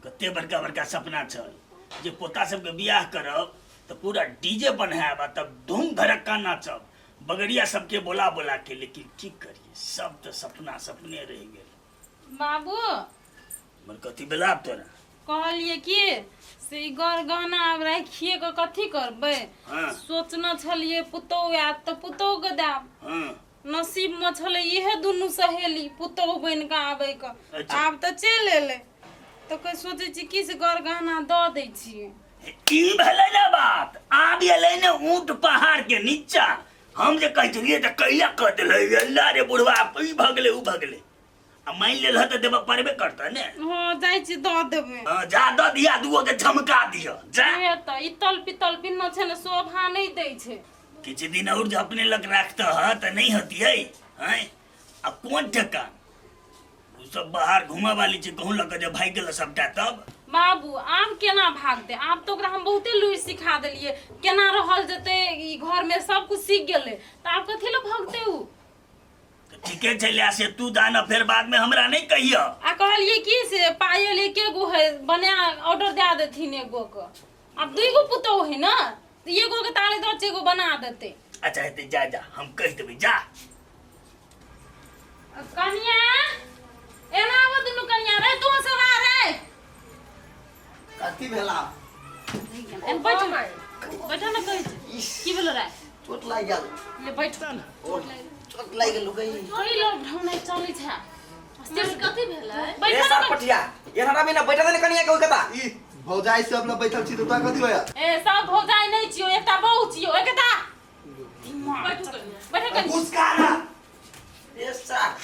कते बड़का बड़का सपना छल जे पोता सबके बियाह करब तऽ पूरा डीजे बनायब आ तब धूम धड़क्का नाचब बगड़िया सबके बोला बोला के, लेकिन की करिए, सब तऽ सपना सपने रहि गेल। बाबू मर कथी भेला आब तोरा? कहलिए कि से ई गर गहना आब राखिए के कथी करबै? हाँ। सोचने छलिए पुतोहु आयत तऽ पुतोहु के देब। हाँ। नसीब में छलै इहे दुनू सहेली पुतोहु बनि कऽ आबै के। अच्छा। आब तऽ चलि एलै तऽ कोइ सोचै छी कि से गर गहना दऽ दै छियै। ई भेलै ने बात, आब एलै ने ऊँट पहाड़ के नीचा। हम जे कहै छलियै तऽ कैला कह देलै अल्ला रे बुढ़वा, ई भऽ गेलै ऊ भऽ गेलै, आ मानि लेल तऽ देबऽ पड़बे करतै ने। हँ, जाइ छी दऽ देबै। हँ, जा दऽ दिया, दूगो के झमका दिअ जा। उहे तऽ इतल पितल पिन्ह छै ने, शोभा नहि दै छै। किछु दिन और जे अपने लग राखते ह तऽ नहीं हतियै हैं। आ कोन ठेकान, ओ सब बाहर घूमे वाली छै, कहूँ लग जे भागि गेल सबटा तब। बाबू आब केना भागतै? आब तऽ ओकरा हम बहुते लुरि सिखा देलियै केना रहल जेतै ई घरमे, सब कुछ सीख गेलै तऽ आब कथी लए भगतै उ? तऽ ठीके छै, ले से तू दाना, फेर बाद में हमरा नहीं कहियो। आ कहलियै कि से पायल एके गो है, बना ऑर्डर दए देथिन एगो के। आब दुई गो पुतोहु है ना, तऽ एगो के ताले दऽ एगो बना देतै। अच्छा हेतै, जा जा, हम कहि देबै, जा। कनिया एना आबो दुनू कनिया रे, तू सब आ रे। कथी भेला? एन बैठ बैठ ना, कहै छी की भेलो रे? चोट लागि गेल। ले बैठ। ओ, चोट लागि गेल गई। कहि लोग ढौनाइ चलै छै। कथी भेलै? बैठ ए ना। सार पटिया एना रमी ना बैठा देने कनिया के ओइ कता। ई भौजाई सब लग बैठल छी तऽ तोरा कथी होया? ए सब भौजाइ नहि छियौ, एकटा बहू छियौ। एकटा बैठ बैठ कनि। घुसकारा। ए सार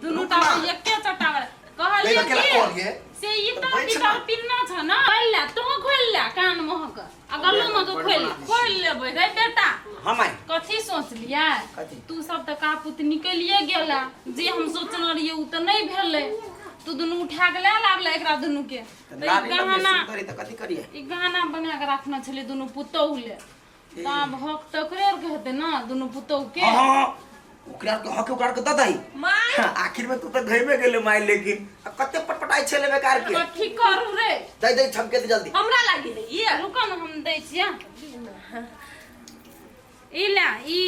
दुनू टा एके चट्टा में कहलियै अकेला कि कौन ये? से ई तऽ तर बैठ पितर ना। पिन्ना छ न, खोलि ले तू, खोलि ले कान महक आ गल्लो में तो खोलि खोलि लेबै। रे बेटा। हां माई। कथी सोचलियै? कथी? तू सब तऽ कापुत निकलिए गेला, जे हम सोचने रहियै उ तऽ नहि भेलै। तू दुनू उठा के लए लाबले एकरा दुनू के तऽ तऽ ई नारी लग गहना सुंदरी तऽ कथी करिए? ई गहना बना के राखने छलै दुनू पुतोहु ले, तऽ आब हक तऽ ओकरे आरके हेतै ने, दुनू पुतोहु के। हां हां, ओकरा के हक ओकरा के दऽ दही। माय। हाँ, आखिर में तू तऽ घैमे गेले माय, लेकिन आ कते पटपटाइ छले बेकार के। कथी करू रे? दे दे, छमके दे जल्दी। हमरा लागी है ये। रुको ने, हम दै छियै। ई ले, ई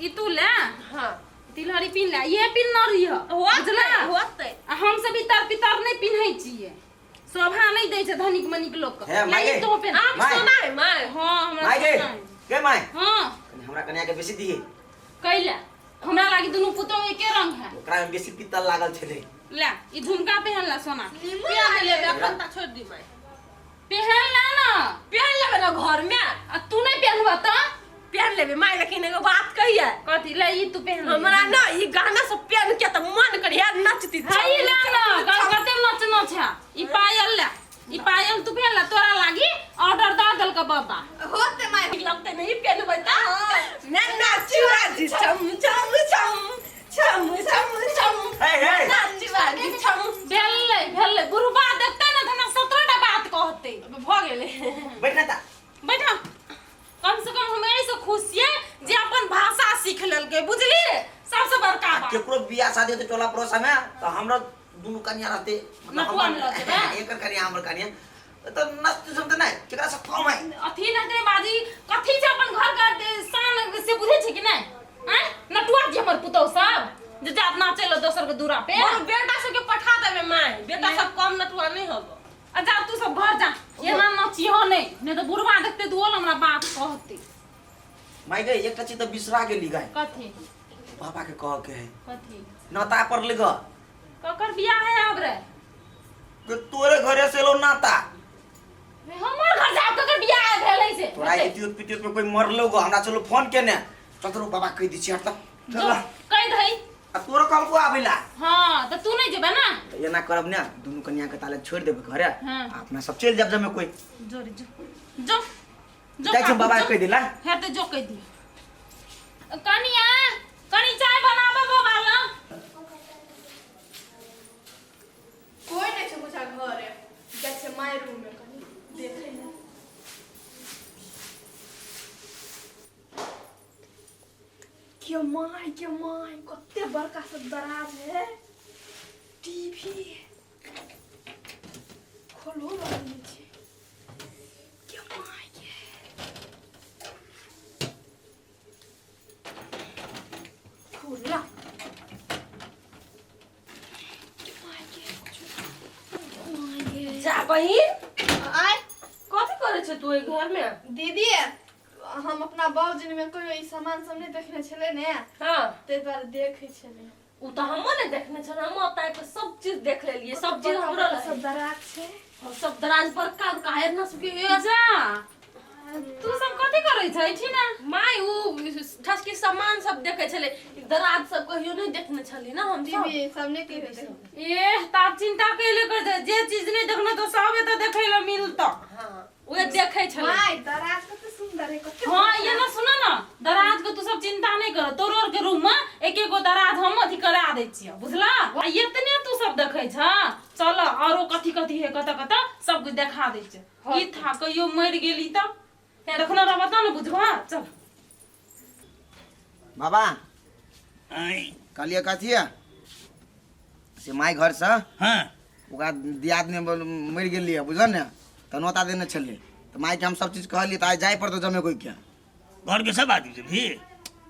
ई तू ले। हाँ। तिलहरी पिन्ह ले, इहे पिन्हने रहिह। होतै होतै। आ हम सब इतर पितर नहि पिन्है छियै, शोभा नहि दै छै धनिक मनिक लोक के। हे, ले, माय ई गे। तू पिन्ह। आब माय। सोना है माय। हाँ, हमरा माय गे। सोना है। गे माय। हाँ। कनी हमरा कनिया के बेसी दिहे। कैला? हमरा लागी दुनू पुतोह एके रंग है। ओकरा में बेसी पित्तल लागल छलै। ले ई झुमका पहन ले सोना के। निमन लेबै अखन तऽ छोड़ि दी माय। पहन ले ना। पहन लेबै ना घर में। आ तू नहीं पहनबा तऽ? पहन लेबै माय, लेकिन एगो बात कहिए। कथी? ले ई तू पहन ले। हमरा ना ई गाना सब पहन के तऽ मन करिए नचती। हाँ, ई ले ना, कते नचना छै। ई पायल ले, ई पायल तू पहन ले, तोरा लागी ऑर्डर दऽ देलक बाबा। होते माय, लगते नहीं पहनबै तऽ मैं नाचू आज छम छम छम छम छम छम। हे, हे। नाचू आज छम। भेलै भेलै, बुढ़बा देखतै ने तऽ हमरा 17 टा बात कहतै। भऽ गेलै। बैठ ना ता। बैठ। कम से कम हम एहि से खुश छियै जे अपन भाषा सीख लेलकै, बुझली? सबसे बड़का बात। केकरो बियाह शादी होते टोला पड़ोसा में तऽ हमरा दुनू कनिया रहते, मतलब नटुआ हमर- में रहते बा? एकर कनिया हमर कनिया तऽ नच सब तऽ नहि केकरा से कम है। अथी नटरे बाजी कथी छै अपन घर के शान से बुझै छै कि नहि? आँय नटुआ जी, हमर पुतहु सब जे जात नाचै लए दोसर के दूरा पे। और बेटा सबके पठा देबै माय, बेटा सब कम नटुआ नहीं होबो। आ जा तू सब घर जा, एना नचिहो नहि, नहि तऽ बुढ़वा देखतै तऽ ओहो हमरा बात कहतै। माय गे, एकटा चीज तऽ बिसरा गेली गाय। कथी? बाबा के कह के है। कथी? नाता पर ले ग। ककर बियाह है आब रे? के तोरे घरे से लो नाता। रे, हमर घर से आब ककर बियाह भेलै से? तोरा इतियोत पितियोत में कोई मरलो गो, हमरा चलो फोन केने चल तोरो बाबा कहि दै छी हट तऽ। जो, कहि दही। आ तोरो कहलको आबैला। हाँ तऽ तू नहीं जेबे ना? तऽ एना करब ने, दुनू कनिया के ताले छोड़ि देबै घरे। हाँ। आ अपना सब चलि जाब जमे कोई। जो रे जो जो जो। जाइ छी काकू, बाबा जो। के कहि देला। हेतै, जो कहि दी। कनिया कनि चाय बनाबे बाबा ला। कोई नहीं छै बुझा घरे, जाइ छै my room में कनि देखै ले। गे my कते बड़का सब दराज है टीवी खोलो वाला नहि छै गे my गे खोला गे my गे my गे जा बहिन आय कथी करै छै तू एहि घरमे दीदी हम अपना बाबूजी में कहियो ई सामान सब नहि देखने छलै ने हाँ ताहि दुआरे देखै छलै उ तऽ हमो नहि देखने छल हमो ओतऽ आबि कऽ सब चीज देख लेलियै सब चीज हमरो बड़का लग सब दराज छै हम सब दराज बड़का बड़का एना सबके ए जा तू सब कथी करै छै छी ना माय उ ठसकी सामान सब देखै छलै ई दराज सब कहियो नहि देखने छली ना हम सब टीवी सब नहि कहियो देखने एह ताब चिंता कैले कर दे जे चीज नहीं देखना तो सब एतऽ देखै ला मिलतो हाँ उहे देखै छलै my दराज कते सुंदर है कते हाँ ये ना सुनो ना दराज के तू सब चिंता नहीं कर तोरो आर के रूम में एक एक गो दराज हम अथी करा दै छियै बुझला आ एतने तू सब देखै छ चल आरो कथी कथी है कतऽ कतऽ सब कुछ देखा दै छै की था कहियो मरि गेली तऽ देखने रहबऽ तब ने बुझबऽ चल बाबा आँय कहलियै कथी है से माय घरसँ हाँ ओकरा दियादमे मरि गेलियै बुझल ने तऽ नोता देने छलियै तऽ मायके हम सब चीज कहलियै तऽ आइ जाय पड़तौ जमे कोइके घरके सब आदमी से भी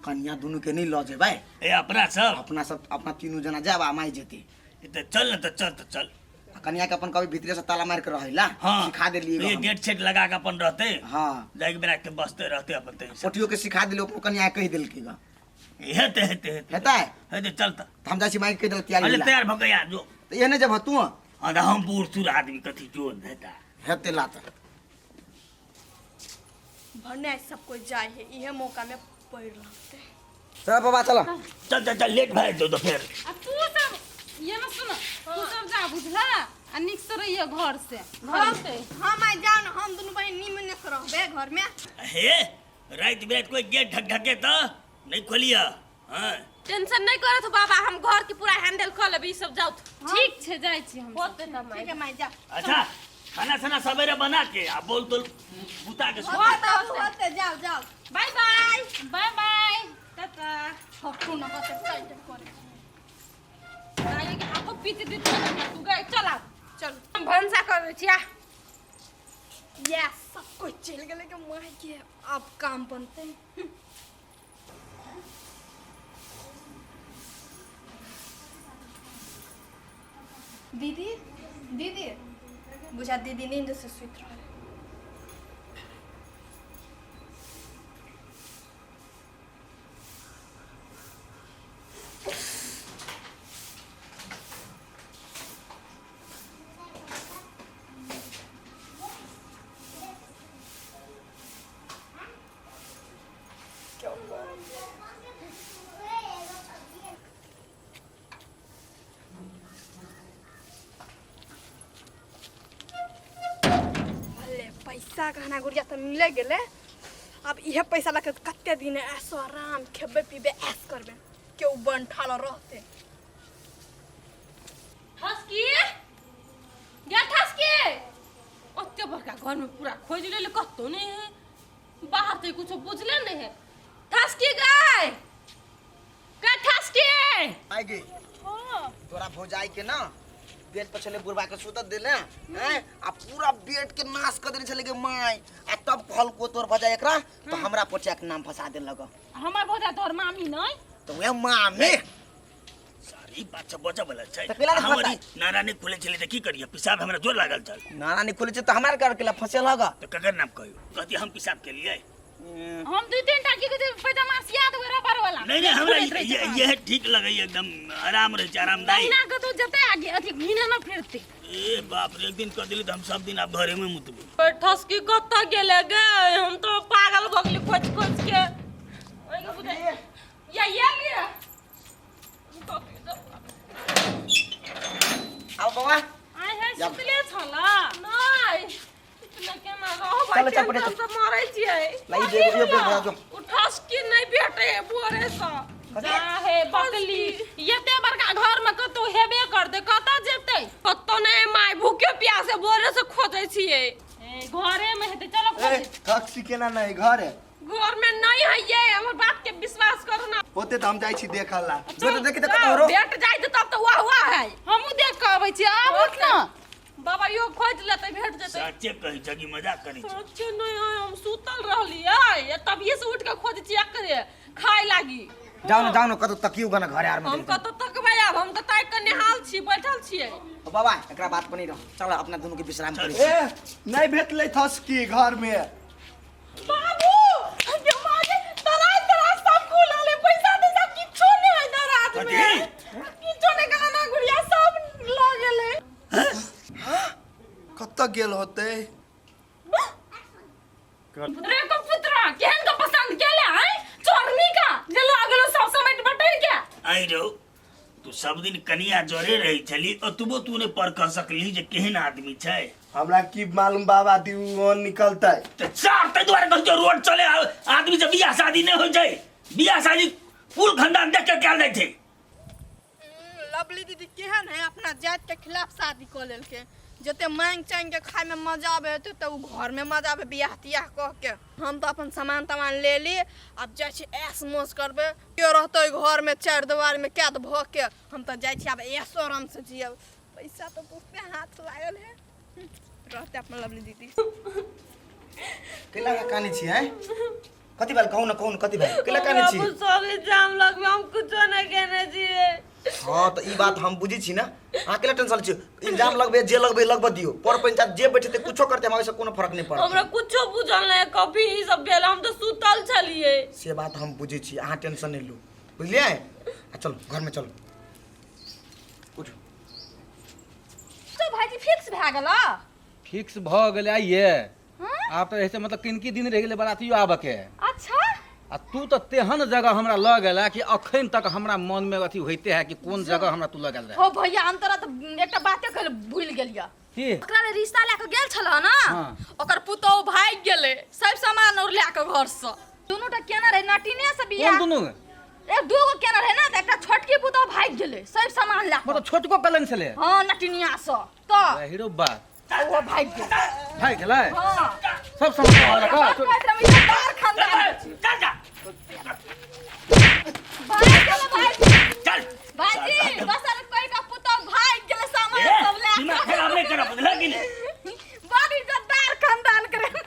कनिया दुनूके नहि लऽ जेबै ए अपना सब अपना सब अपना तीनू जना जायब आ माय जेतै ए तऽ चल ने तऽ चल तऽ चल आ कनिया के अपन कभी भीतरे से ताला मारि के रहै ला हाँ सिखा देलियै ये हम। गेट सेट लगा के अपन रहते हाँ जाके बेरा के बसते रहते अपन ते पोठियो के सिखा देलियै ओकरो कनिया के कहि देलकै ग हेते हेते हेते हेतै हेते चल तऽ तऽ हम जाइ छी माय के कहि देलक तैयारी अरे ला। तैयार भऽ गया जो तऽ एहने जब तू हाँ तऽ हम बूढ़ सूढ़ आदमी कथी जोर देता हेतै ला तऽ भने आइ सब कोइ जाइ है इहे मौका में पढ़ि रहते चल बाबा चल चल चल चल लेट भए जेतौ तऽ फेर आ तू सब ये ना सुन तू सब जा बुझला आ नीक से रहिए घर से हम हम आइ जाउ ने हम दुनू बहिन निमने से रहबे घर में हे राति बिराति कोई गेट ढक ढके तऽ नहीं खोलिया हाँ टेंशन नहीं करत बाबा हम घर के पूरा हैंडल कर लेबै ई सब जाउ ठीक छै जाइ छी हम होते त माय ठीक है माय जा अच्छा खाना साना सवेरे बना के आ बोल तोल बुता के सुता होते होते जाओ जाओ बाय बाय बाय बाय टाटा हटू ना कते टाइट करे गाय के हाथों पीट देते तू गए चल आब चल हम भनसा कर छी आ यस सब कोई चल गेलै के माय के अब काम बनते दीदी दीदी बुझा दीदी नींद से सुति रहल भले पैसा गहना गुड़िया तऽ मिले गेलै आब इहे पैसा लऽ के कते दिन ऐसो आराम खेबै पीबै ऐस करबै केओ बनठाल रहतै ठसकी गे ठसकी ओते बड़का घर में पूरा खोज लेले कतौ नहीं है बाहर तो कुछ बुझले नहीं है ठसकी गाय गे ठसकी आइ गे तोरा भौजाई के ना बेड पर छले बुढ़बा के सुतत देले हैं आ पूरा बेड के नाश कर देने छले गे माय आ तब कहलको तोर भौजाई एकरा तो हमरा पोटिया के नाम फंसा देलक हमर भौजा तोहर मामी नहीं तो वह मामे सारी बात सब बचऽ बला छै तऽ केला नहि हमर फँसाइ? ई नारा नहि खुलै छलै तऽ की करियै पिसाब हमरा जोर लागल छल नाना नहीं खुले छै तऽ हमरा कर केला फंसेल हगा तऽ ककर नाम कहियो कहती हम पिसाब केलियै हम दू तीन टा की कहै छै पैजामा सिया देबै रबर वाला नहीं नहीं हमरा खुलैत रहै छै ये ये ठीक लगैया एकदम आराम रहै छै आरामदायी दहिना कतौ जेतै आगे अथी घिने न फिरतै ए बाप रे एक दिन कह दिली तऽ हम सब दिन आब घरे में मुतबै ठसकी कतऽ गेलै गे हम तो पागल भऽ गेली खोज खोज के ओहिके बुझाइ या ये लिअ आओ बाबा आइ हे सुतले छल नहि इतना केना रहबै चल, चल, पटे, टेंशन से मरै छियै लाई दे यो बेड जो ओ ठसकी नहि भेटै है भोरे सँ जा हे बकली एते बड़का घर में कतौ हेबे करतै कतऽ जेतै कतौ नहि माय भूखे प्यासे भोरे से खोजै छियै ए, घरे में हेतै चलो ए खोजै टैक्सी केना नहीं घर है घर में नहीं है ये, हमर बात के विश्वास करू ना। होते तऽ हम जाइ छी देखऽ ला। जो तऽ देखी तऽ कतौ रो। भेट जाय तऽ तब तऽ वाह वाह है। हमहूँ देख कऽ अबै छी, आब उठ ना। बाबा यो खोज लेतै, भेट जेतै। सच्चे कहै छ कि मजाक करै छ? सच्चे नहीं है, हम सुतल रहलियै, तभिए से उठ के खोज छियै एकरे खाय लागी। जाउ ने, जाउ ने, कतौ तकियौ गने घरे आर में। हम कतौ तकबै आब? हम तऽ ताकि के निहाल छी, बैठल छियै। ओ बाबा, एकरा बात पर नहीं रह, चल अपना दुनू के विश्राम करै छी। ए, नहि भेटलै थसकी घर में। बाबू ये मारे तराज तराज सब खुलल है, पैसा तैसा किछो नहीं है दराज में। कथी? किछो नहीं, गहना गुड़िया सब लऽ गेलै। कतऽ गेल होतै? रे को पुत्रा, केहन के पसंद केले आय चोरनी का जे लऽ गेलो सब समेट बटैर के। आई रो, तू सब दिन कनिया जोरे रही छली, ओतबो तू ने पर कह सकली जे केहन आदमी छै। हमरा की मालूम बाबा दी ओहन निकलतै। तऽ चार ताहि दुआरे कहै छियौ, रोड चले आदमी से बियाह शादी नहि होइ छै। बियाह शादी कुल खानदान देख के कयल जाइ छै। लवली दीदी केहन है, अपना जात के खिलाफ शादी कऽ लेलकै। जते मांग चांग के खाय में मजा आबे हेतै तऽ उ घर में मजा आबे। बियाह तियाह कह के हम तऽ अपन सामान तामान ले ली, आब जाइ छी ऐश मौज करबै। केओ रहतै घर में चारि दुआर में कैद भऽ के? हम तऽ जाइ छी आब ऐशो आराम से जियब। पैसा तऽ बहुते हाथ लागल है, रहतै अपन लवली दीदी। केला कानै छी हैं? कथी भेल? कहू ने, कहू ने, कथी भेल? केला कानै छी? बाबू, सब इल्जाम लगबे, हम कुछो नहीं केने छियै। हाँ तऽ ई बात हम बुझै छी ने, अहाँ केला टेंशन छी? इल्जाम लगबे जे लगबे लगबऽ दियौ, पर पंचायत जे बैठेतै कुछो करतै, हमरा ओहिसँ कोनो फर्क नहि पड़तै। हमरा कुछो बुझल नहीं, कभी ई सब भेल, हम तऽ सुतल छलियै। से बात हम बुझै छी, अहाँ टेंशन नहि लू, बुझलियै? आ चलू घरमे चलू, उठू। तो भाईजी फिक्स भए गेल? फिक्स भऽ गेलै आइए। आब तऽ ऐसे मतलब किनकी दिन रहि गेलै बरातियो आबऽ के। अच्छा। आ तू तऽ तेहन जगह हमरा लऽ गेला कि अखन तक हमरा मन में अथी होइते है कि कोन जगह हमरा तू लऽ गेल रहे। हो भैया, हम तोरा तऽ एकटा बाते कहले भूल गेलियै। की? ओकरा ले रिश्ता लए कऽ गेल छलह ने? हाँ। ओकर पुतोहु भागि गेलै सब सामान और लए कऽ घर से। दुनू टा केना रहे नटिने से कोन? बियाह। दुनू? एक दूगो केना रहे ने, तऽ एकटा छोटकी पुतोहु भागि गेलै सब सामान लए कऽ। मतलब छोटको कलन छलै? हाँ, नटिनिया से तऽ। हीरो बात ओहो भागि गेल। भागि गेलै? हाँ। सब सामान लऽ कऽ? कहैत रहे, इज्जतदार खानदान के छी। चल जा। भागि गेलै भाईजी। चल। भाईजी, दोसर कोई का पुतोहु भागि गेलै सामान ए, सब लए दिमाग कऽ। खराब नहीं करब, बुझलह कि नहीं? बड़ इज्जतदार खानदान के रहे।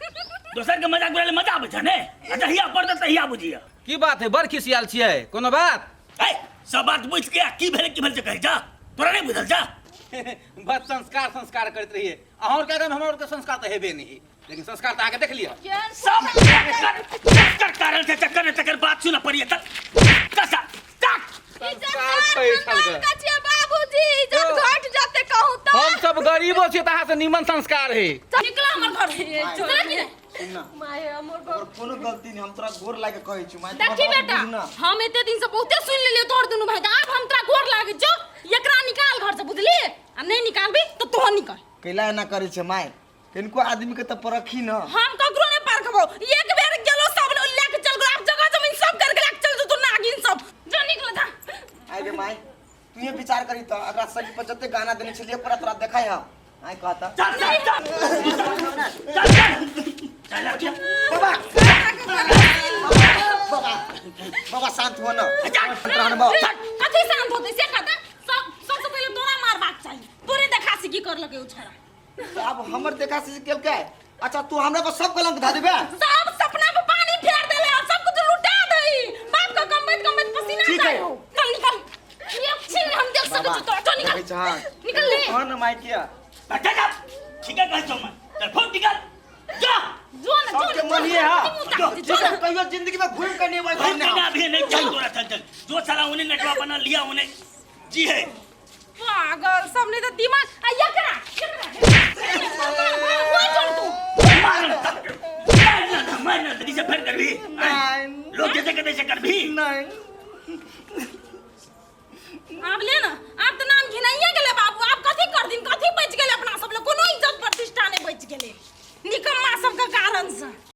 दोसर के मजाक उड़ाले मजा आबै छै ने? आ जहिया पड़तै तहिया बुझिया। की बात है, बड़ खिसियाल छियै, कोनो बात? ए, सब बात बुझि के आ की भेलै, की भेल से कहै जा, तोरा नहि बुझल जा। बस संस्कार संस्कार करैत रहियै अहाँ के कारण, हमरा आरके संस्कार तऽ हेबे नहीं, लेकिन संस्कार तऽ अहाँके देख लिअ। केहन? सब चक्कर कारण से चक्कर ने चक्कर बात सुन पड़िए चल कसा चक। इज्जतदार कहै छल खानदान गे। के छियै बाबूजी, इज्जत घट जेतै कहूँ तऽ। हम सब गरीबो छियै तऽ अहाँ से नीमन संस्कार है। निकला हमर घर चल कि नहीं? सुन ना। माय, हमर ओकर कोनो गलती नहीं, हम तोरा गोर लागे कहै छी माय। देखी बेटा, हम एते दिन से बहुते सुन लेलियो तोहर दुनू भाई के, आब हम तोरा गोर लागे जो, एकरा निकाल घर से, बुझली? आ नहीं निकालबी तो तोह निकल। कैला एना करै छै माय? किनको आदमी के तऽ परखी न। हम ककरो नहीं परखबो, एक बेर गेलो सब लेके चल गेलो, आब जगह जमीन सब करके लेके चल जो नागिन सब, जो निकल जा। आइ रे माय, तू ये विचार करी तऽ एकरा शरीर पर जते गाना देने छलियै पूरा तोरा देखाय हम आइ कहता। चल चल चल चल चल चल चल। बाबा, बाबा, बाबा, शांत हो न, रहन बाबा। कथी शांत होतै से कहता? सब सबसे पहिले तोरा मारबाक चाही, तोरे देखा से की करलकै ओ छोरा। तऽ आब हमर देखा से केलकै? अच्छा, तू हमरा पर सब कलंक धऽ देबे? सब सपना पे पानी फेर देले और सब कुछ लुटा दई, बाप का कमबैत कमबैत पसीना ठीक है। जाय हो। चल निकल, ये छीन हम देख सकै छी तोरा, चल निकल। देखै छह? निकल ले। कह न माय किया। चल जा, ठीक है कहै छौ मैं, चल फोन निकल जा। जो ना जो। सबके ना मन ये है। जो ठीक है, कहियो जिंदगी में घूम के नहीं घूम के ना भी नहीं चल तोरा, चल चल, जो साला उन्हें नटवा बना लिया उन्हें जी है। पागल सबने तो दिमाग आ एकरा एकरा कोई छोड़ तू। मार मार ना, मार ना, जल्दी से फिर कर भी लोग जैसे के तैसे कर भी। नहीं। आब ले ना, आब तऽ नाम घिनाइए गेलै बाबू, आब कथी कर दिन, कथी बचि गेलै अपना सब लग? कोनो इज्जत प्रतिष्ठा नहि बचि गेलै निकम्मा सबके कारणसँ।